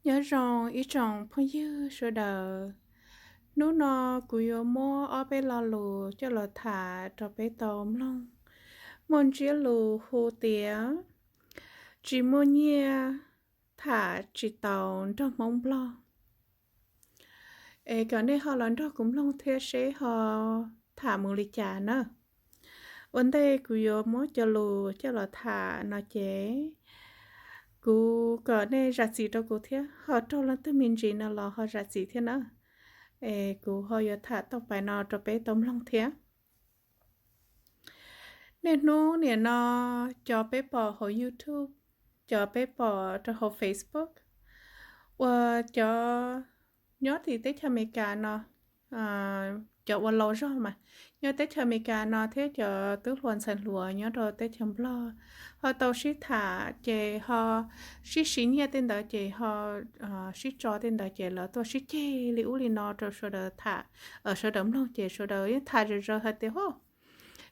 Nyob zoo ib tsoom phooj ywg sawv daws, hnub no kuv yuav muab ob peb lo lus coj los tham rau peb tau mloog. Muaj ntsiab lus hu tias tsis muaj nyiaj tham tsis tau nrog Hmoob Nplog. Es kom nej ho los nrog kuv mloog thiab seb ho tham mus li cas na. Ua ntej kuv yuav muab cov lus coj los tham no ces kuv kom nej zam txim rau kuv thiab, ho raug leej twg me ntsis no los ho zam txim thiab na. Es kuv ho yuav tham tau pais no rau peb tau mloog thiab. Niaj hnub nim no cov peb pom hauv YouTube, cov peb pom rau hauv Facebook, uas cov nyob tim teb chaws Amelikas no, cov uas laus zog mas nyob teb chaws Amelikas no thiab cov tub hluas ntxhais hluas nyob rau teb chaws Nplog ho tau sib tham ces ho sib siv nyiaj tej ntawd ces ho sib tso tej ntawd ces lawv tuaj sib ceg li ub li no rau sawv daws tham, sawv daws mloog ces sawv daws yeej tham zom zaws hais tias, Hos,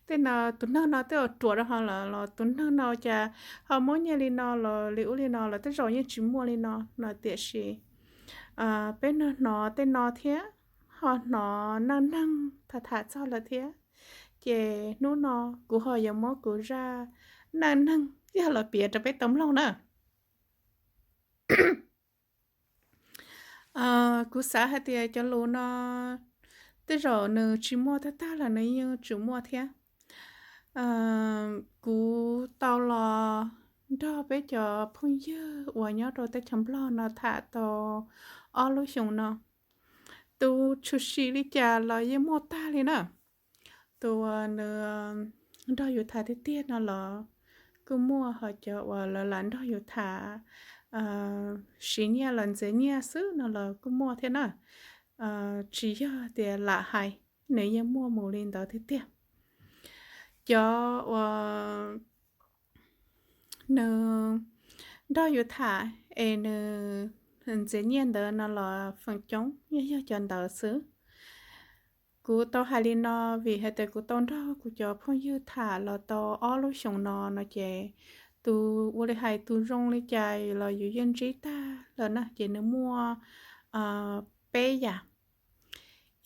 tej no tus neeg no twb ruam rau ho lawm los tus neeg no cas ho muab nyiaj li no los li ub li no los tej zaum yeej tsis muaj li no no. Tiam sis peb hnov tej no thiab ho hnov neej neeg tham tham txog lawm thiab, ces hnub no kuv ho yuav muab kuv zaj neej neeg coj los piav rau peb tau mloog na. Kuv xav hais tias cov lus no tej zaum nws tsis muaj tag tag los nws yeej tsum muaj thiab. Kuv tau los nrog peb cov phooj ywg uas nyob rau teb chaws Nplog no tham tau ob lub xyoos no. Tus tshwm sim li cas los yeej muaj tag li na. Tus uas nws nrog yus tham tiag tiag no los kuj muaj, ho cov uas lawv lam nrog yus tham siv nyiaj los ntxias nyiaj xwb no los kuj muaj thiab na. Tsis yog tias lam hais, nws yeej muaj mus li ntawd tiag tiag. Cov uas nws nrog yus tham es nws ntxias nyiaj ntawd no los feem coob yeej yog cov ntawd xwb. Kuv tau hais li no vim hais tias kuv tau nrog kuv cov phooj ywg tham los tau ob lub xyoos no no ces tus ua li hais tus zoo li cas los yus yeej ntsib tag lawm na, ces nws muaj peb yam.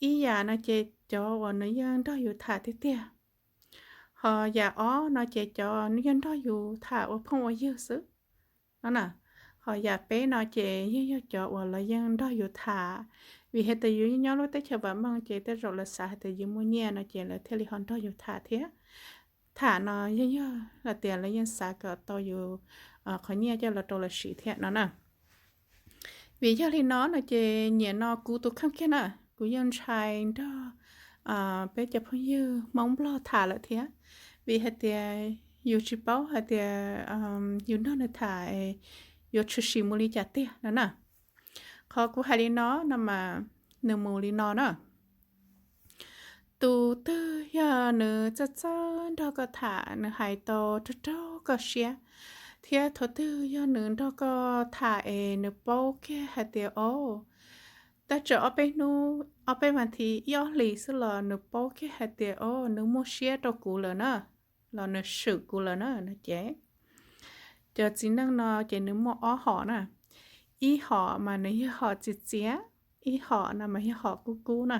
Ib yam no ces cov uas nws yeej nrog yus tham tiag tiag, ho yam ob no ces cov nws yeej nrog yus tham ua phooj ua ywg xwb no na. Ho yam peb no ces yeej yog cov uas lawv yeej nrog yus tham, vim hais tias yus yeej nyob lub teb chaws vam meej ces tej zaum lawv xav hais tias yus muaj nyiaj no ces lawv thiaj li ho nrog yus tham thiab. Tham no yeej yog hais tias lawv yeej xav kom tau yus qhov nyiaj coj los rau lawv siv thiab no na. Vim yog li no no ces nyiam no kuv tus kheej kiag na, kuv yeej ntshai nrog peb cov phooj ywg Hmoob Nplog tham lawm thiab, vim hais tias yus tsis paub hais tias yus nrog nws tham yuav tshwm sim mus li cas tiag no na. Qhov kuv hais li no no mas nws mus li no na. Tus twg yog nws txawj txawj nrog koj tham, nws hais tau raug raug koj siab, thiab thaum twg yog nws nrog koj tham es nws paub kiag hais tias, o, tab txawm ob peb hnub, ob peb vas thiv, ib ob hlis xwb los nws paub kiag hais tias, o, nws muaj siab rau kuv lawm na, los nws swm kuv lawm na no ces cov txiv neej no ces nws muaj ob hom na. Ib hom mas nws yog hom txiv txiav, ib hom no mas yog hom kub kub na.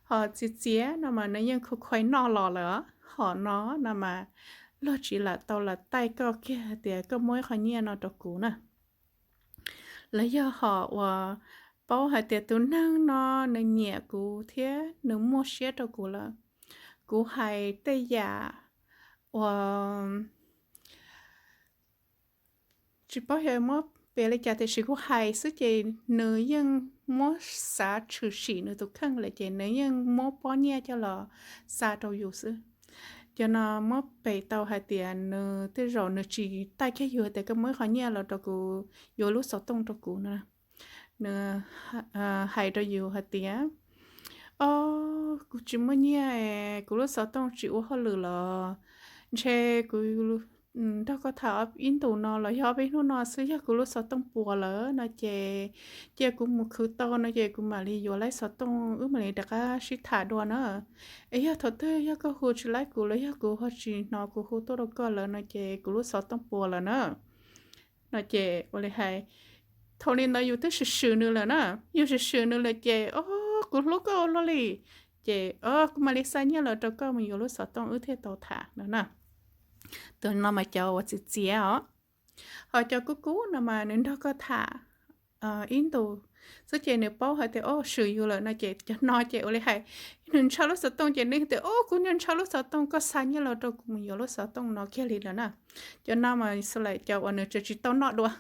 Hom txiv txiav no mas nws yeej khuv khuav noj los lawm, hom no no mas luag tsis lam tau lam taij koj kiag hais tias koj muab ib qho nyiaj no rau kuv na. Los yog hom uas paub hais tias tus neeg no nws nyiam kuv thiab nws muaj siab rau kuv lawm. Kuv hais tej yam uas tsis paub yog muab piav li cas tiam sis kuv hais xwb ces nws yeej muab xav tshwm sim nws tus kheej lawm ces nws yeej muab pob nyiaj coj los xa rau yus xwb. Cov no muab pem tau hais tias nws tej zaum nws tsis taij kiag yus hais tias koj muab ib qho nyiaj los rau kuv yuav lub xov tooj rau kuv no. Nws hais rau yus hais tias, o, kuv tsis muaj nyiaj, kuv lub xov tooj tsis ua hauj lwm los ntshe kuv nrog koj tham ib ntus no los yog ob peb hnub no xwb yog kuv lub xov tooj puas lawm no ces cia kuv mus khwv tau no ces kuv mam li yuav lub xov tooj wb mam li rov qab sib tham dua na. Es yog thaum twg yog koj hu tsis laib kuv los yog kuv ho tsis hnov kuv hu tuaj rau koj lawm no ces kuv lub xov tooj puas lawm na. No ces ua li hais thaum li ntawd yus twb swm swm nws lawm na, yus swm swm nws lawm ces, o, kuv hlub koj ua luaj li, ces, o, kuv mam li xa nyiaj los rau koj mus yuav lub xov tooj wb thiaj tau tham no na. Tus no mas cov uas txiv txiav os. Ho cov kub kub no mas nws nrog koj tham ib ntus xwb ces nws paub hais tias, o, swm yus lawm no ces cov no ces ua li hais, nws ntshaw lub xov tooj ces nws tias, o, kuv ntshaw lub xov tooj, koj xa nyiaj los rau kuv mus yuav lub xov tooj no kiag li lawm na. Cov no mas xws li cov uas nws tseem tsis tau noj dua,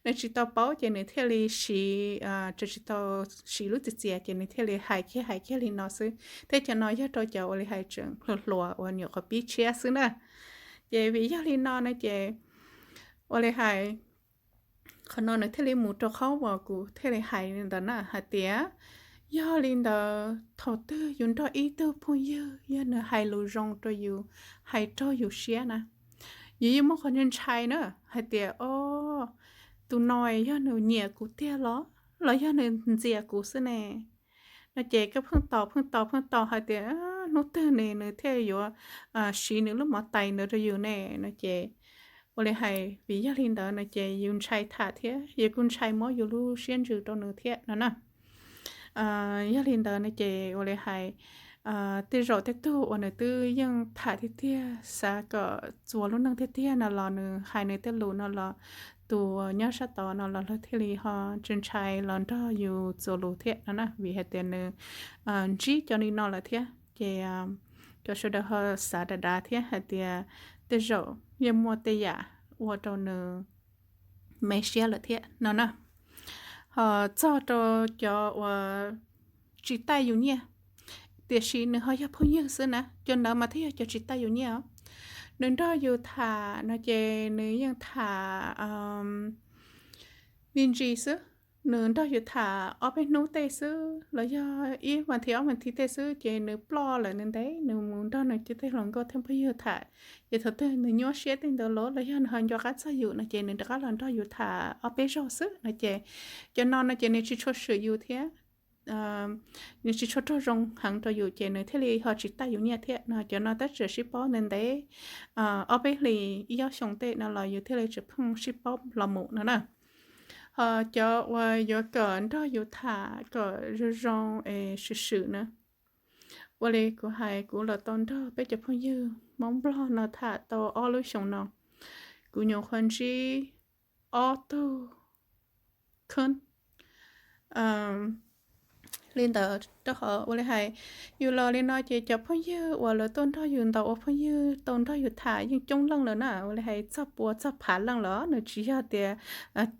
nws tsis tau paub ces nws thiaj li siv, tseem tsis tau siv lub txiv txiav ces nws thiaj li hais kiag hais kiag li no xwb. Thiab cov no yog rau cov ua li hais tseem hluas hluas uas nyuam qhuav pib tshiab xwb na. Ces vim yog li no no ces ua li hais, qhov no nws thiaj li mus rau qhov uas kuv thiaj li hais li ntawd na hais tias, yog li ntawd thaum twg yus nrog ib tug phooj ywg yog nws hais lus zoo rau yus, hais raug yus siab na, yus yeej muaj qhov ntshai ntshai na hais tias, o, tus no yog nws nyiam kuv tiag los, los yog nws ntxias kuv xwb ne? No ces koj pheej tos pheej tos pheej tos hais tias hnub twg ne nws thiaj yuav siv nws lub mov tais ntawd rau yus ne no ces, ua li hais vim yog li ntawd no ces yus ntshai tham thiab yus kuj ntshai muab yus lub siab ntsws rau nws thiab no na. Yog li ntawd no ces ua li hais, tej zaum tej tug uas nws twb yeej tham tiag tiag xav kom txuas lub neej tiag tiag no los nws hais nws tej lus no los tus nyob sab tod no los luag thiaj li ho ntshai ntshai los nrog yus txuas lus thiab no na, vim hais tias nws ntsib cov li no lawm thiab ces cov sawv daws ho xav dav dav thiab hais tias tej zaum yeej muaj tej yam ua rau nws me siab lawm thiab no na. Ho txog rau cov uas tsis taij yus nyiaj, tiam sis nws ho yog phooj ywg xwb na, cov ntawd mas thiaj yog cov tsis taij yus nyiaj os. Nws nrog yus tham no ces nws yeej tham me ntsis xwb, nws nrog yus tham ob peb hnub tej xwb los yog ib vas thiv ob vas thiv tej xwb ces nws ploj lawm ntev ntev, nws mus nrog nws cov tej hluas nkauj thiab phooj ywg tham. Ces thaum twg nws nyuaj siab tej ntawd los los yog nws ho nco qab txog yus no ces nws rov qab los nrog yus tham ob peb zaug xwb no ces, cov no no ces nws tsis tshua swm yus thiab nws tsis tshua raug zoo heev rau yus ces nws thiaj li ho tsis taij yus nyiaj thiab no. Cov no tab tseem sib paub ntev ntev, ob peb hlis ib ob xyoos tej no los yus thiaj li tseem pheej sib paub los mus no na. Ho cov uas yuav kom nrog yus tham kom zoo zoo es swm swm na, ua li kuv hais kuv los tau nrog peb cov phooj ywg Hmoob Nplog no tham tau ob lub xyoos no, kuv nyuam qhuav ntsib ob tug khab li ntawd rau qhov ua li hais, yus los li no ces cov phooj ywg uas lawv tuaj nrog yus ntaus ua phooj ywg tau nrog yus tham yeej coob leej lawm na, ua li hais txog pua txog phav leej los nws tsis yog tias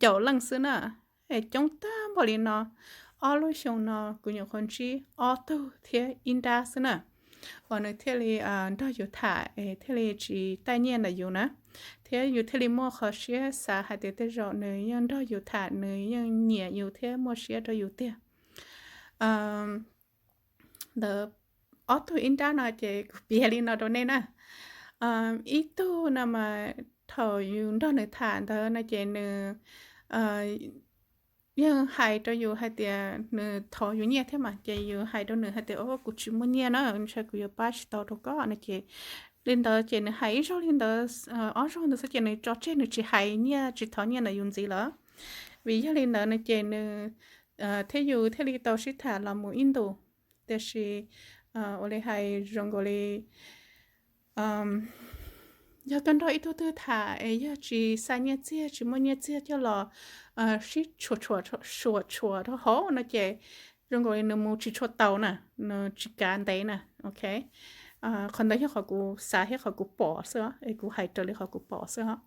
caum leej xwb na. Coob tag npaum li no, ob lub xyoo no kuv nyuam qhuav ntsib ob tug thiab ib nrab xwb na, uas nws thiaj li nrog yus tham es thiaj li tsis taij nyiaj ntawm yus na, thiab yus thiaj li muaj qhov siab xav hais tias tej zaum nws yeej nrog yus tham, nws yeej nyiam yus thiab muaj siab rau yus tiag. Ntawd ob tug ib nrab no ces kuv piav li no rau nej na. Ib tug no mas thaum yus nrog nws tham ntawd no ces nws yeej hais rau yus hais tias nws thov yus nyiaj thiab mas ces yus hais rau nws hais tias, o, kuv tsis muaj nyiaj na, ntshai kuv yuav pab tsis tau rau koj no ces li ntawd ces nws hais ib zaug li ntawd, ob zaug ntawd xwb ces nws tso tseg, nws tsis hais nyiaj tsis thov nyiaj ntawm yus ntxiv lawm. Vim yog li ntawd no ces nws thiab yus thiaj li tau sib tham los mus ib ntus. Tiam sis ua li hais zoo nkaus li yog koj nrog ib tug twg tham es yog tsis xa nyiaj txiag tsis muaj nyiaj txiag coj los sib tshuam tshuam rau hauv no ces zoo nkaus li nws mus tsis tshua tau na, nws tsis kav ntev na. Ok, qhov ntawd yog qhov kuv xav thiab qhov kuv pom xwb es kuv hais raws li qhov kuv pom xwb os.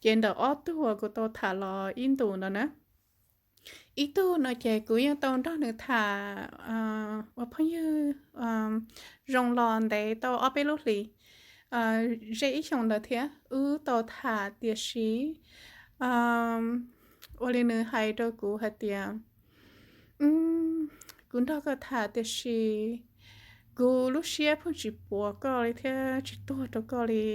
Ces ntawm ob tug uas kuv tau tham los ib ntus ntawd na, ib tug no ces kuv yeej tau nrog nws tham ua phooj ywg zoo los ntev tau ob peb lub hlis, ze ib xyoos ntawd thiab wb tau tham tiam sis ua li nws hais rau kuv hais tias, kuv nrog koj tham tiam sis kuv lub siab pheej tsis puav koj li thiab tsis tuag rau koj li,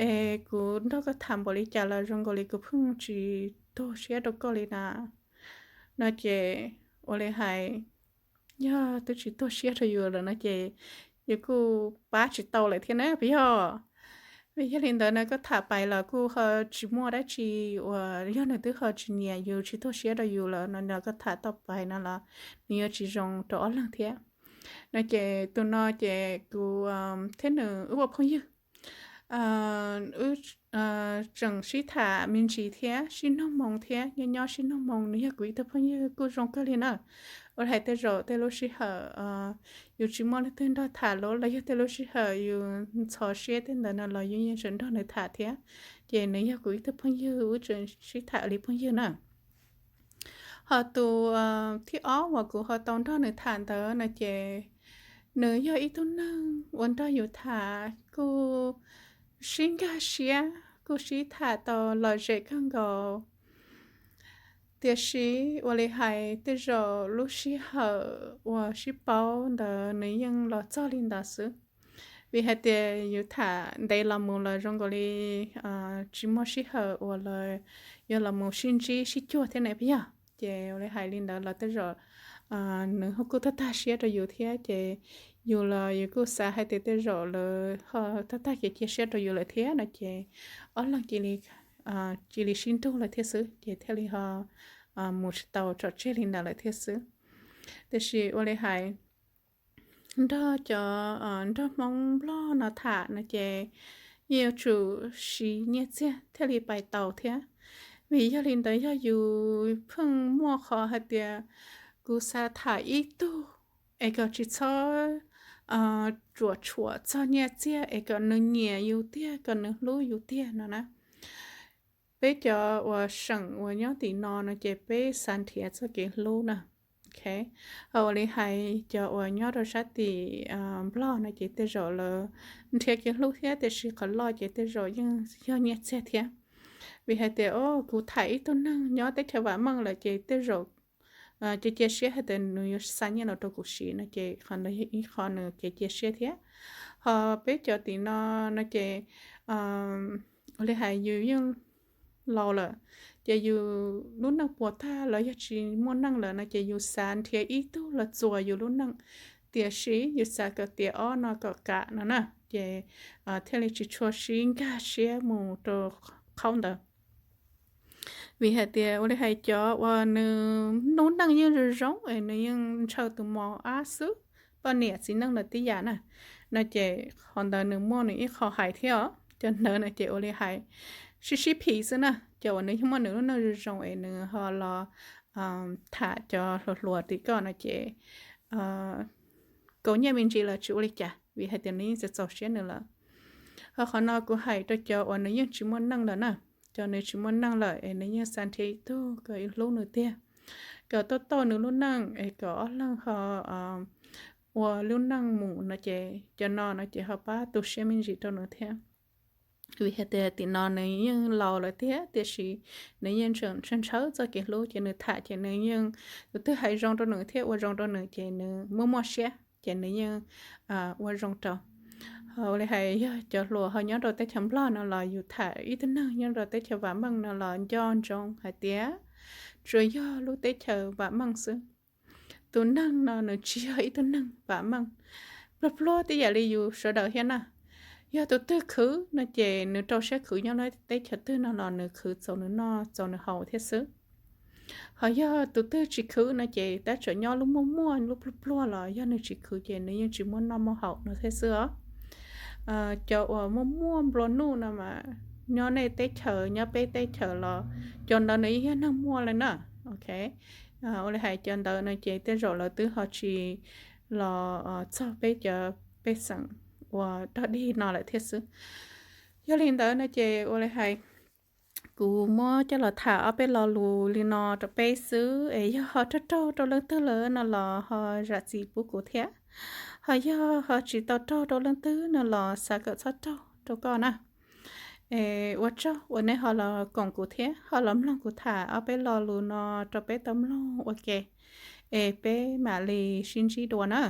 es kuv nrog koj tham npaum li cas los zoo nkaus li kuv pheej tsis tuag siab rau koj li na. No ces ua li hais, yog twb tsis tuag siab rau yus lawm no ces yus kuj pab tsis tau lawm thiab na puas yog? Vim yog li ntawd no koj tham pais los kuj ho tsis muaj dab tsi uas yog nws twb ho tsis nyiam yus tsis tuag siab rau yus lawm no, koj tham tau pais no los nws yuav tsis zoo rau ob leeg thiab. No ces tus no ces kuv thiab nws wb ua phooj ywg, wb tseem sib tham me ntsis thiab sib noog moo thiab, nyob nyob sib noog moo, nws yog kuv ib tug phooj ywg kuj zoo kawg li na. Ua li hais tej zaum tej lub sij hawm yus tsis muaj leej twg nrog tham los los yog tej lub sij hawm yus ntxhov siab tej ntawd no los yus yeej tseem nrog nws tham thiab. Ces nws yog kuv ib tug phooj ywg, wb tseem sib tham li phooj ywg na. Ho tus thib ob uas kuv ho tau nrog nws tham ntawd no ces nws yog ib tug neeg uas nrog yus tham kuj sib nkag siab, kuj sib tham tau lom zem kawg nkaus. Tiam sis ua li hais tej zaum lub sij hawm uas sib paub ntawd nws yeej los txog li ntawd xwb. Vim hais tias yus tham ntev los mus los zoo nkaus li tsis muaj sij hawm uas los yuav los mus sib ntsib sib cuag thiab ne puas yog? Ces ua li hais li ntawd los tej zaum nws kuj tag tag siab rau yus thiab, ces yus los yus kuj xav hais tias tej zaum lawv ho tag tag kev cia siab rau yus lawm thiab no ces ob leeg cia li sib nrug lawm thiab xwb, ces thiaj li ho mus tsis tau tso tseg li ntawd lawm thiab xwb. Tiam sis ua li hais nrog cov nrog Hmoob Nplog no tham no ces yeej yuav tsum siv nyiaj txiag thiaj li pais tau thiab. Vim yog li ntawd yog yus pheej muaj qhov hais tias kuv xav tham ib tug es kom tsis txhob ruam tshuam txog nyiaj txiag es kom nws nyiam yus tiag, kom nws hlub yus tiag no na. Peb cov uas seem uas nyob tim no no ces peb xav nrhiav txoj kev hlub na. Ho ua li hais cov uas nyob rau sab tim Nplog no ces tej zaum lawv nrhiav kev hlub thiab, tiam sis qhov loj ces tej zaum yeej yog nyiaj txiag thiab. Vim hais tias o kuv tham ib tug neeg nyob teb chaws vam meej lawm ces tej zaum cia cia siab hais tias nws yuav xa nyiaj los rau kuv siv no ces qhov ntawd yog ib qho nws kev cia siab thiab. Ho peb cov tim no no ces ua li hais yus yeej laus lawm, ces yus lub neej puas tag los yog tsis muaj neej lawm no ces yus xav nrhiav ib tug los txuas yus lub neej, tiam sis yus xav kom tiav ob no kom kam no na, ces thiaj li tsis tshua sib nkag siab mus rau qhaub ntawd. Vim hais tias ua li hais cov uas nws lub neej yeej zoo zoo es nws yeej ntshaw tus mos ab xwb, poj niam txiv neej lawm tib yam na, no ces qhov ntawd nws muaj nws ib qho hais thiab os. Cov ntawd no ces ua li hais sib sib phim xwb na, cov uas nws yeej muaj nws lub neej zoo zoo es nws ho los tham cov hluas hluas tim koj no ces kaus nyiaj me ntsis los tsis ua li cas, vim hais tias nws yeej txaus txaus siab nws lawm. Ho qhov no kuv hais rau cov uas nws yeej tsis muaj neej lawm na, cov nws tsis muaj neej lawm es nws yeej xav nrhiav ib tug kom hlub nws tiag, kom tau tau nws lub neej es kom ob leeg ho ua lub neej mus no ces cov no no ces ho pab tu siab me ntsis rau nws thiab. Vim hais tias tim no nws yeej laus lawm thiab, tiam sis nws yeej tseem ntshaw ntshaw txoj kev hlub, ces nws tham ces nws yeej, tus twg hais zoo rau nws thiab ua zoo rau nws ces nws muaj muaj siab ces nws yeej ua zoo rau. Ho ua li hais yog cov hluas ho nyob rau teb chaws Nplog no los yus tham ib tug neeg nyob rau teb chaws vam meej no los nco ntsoov hais tias tsuas yog lub teb chaws vam meej xwb. Tus neeg no nws tsis yog ib tug neeg vam meej, pluag pluag tib yam li yus sawv daws thiab na. Yog tus twg khwv no ces nws rau siab khwv nyob teb chaws twg no los nws khwv txaus nws noj txaus nws haus thiab xwb. Ho yog tus twg tsis khwv no ces tab tseem nyob lub muaj muaj lub pluag pluag los yog nws tsis khwv ces nws yeej tsis muaj noj muaj haus no thiab xwb os. Cov uas muaj muaj nplua nuj no mas nyob nej teb chaws nyob peb teb chaws los cov ntawd nws yeej yog neeg muaj li na. Ok, ua li hais cov ntawd no ces tej zaum lawv twb ho tsis los txog peb cov pej xeem uas dog dig no lawm thiab xwb. Yog li ntawd no ces ua li hais kuv muab coj los tham ob peb lo lus li no rau peb xwb es yog ho raug raug rau leej twg lawm no los ho zam txim pub kuv thiab. Ho yog ho tsis tau raug rau leej twg no los xav kom txhob raug rau koj na. Es ua tsaug uas nej ho los koom kuv thiab ho los mloog kuv tham ob peb lo lus no rau peb tau mloog ua ke. Es peb mam li sib ntsib dua na.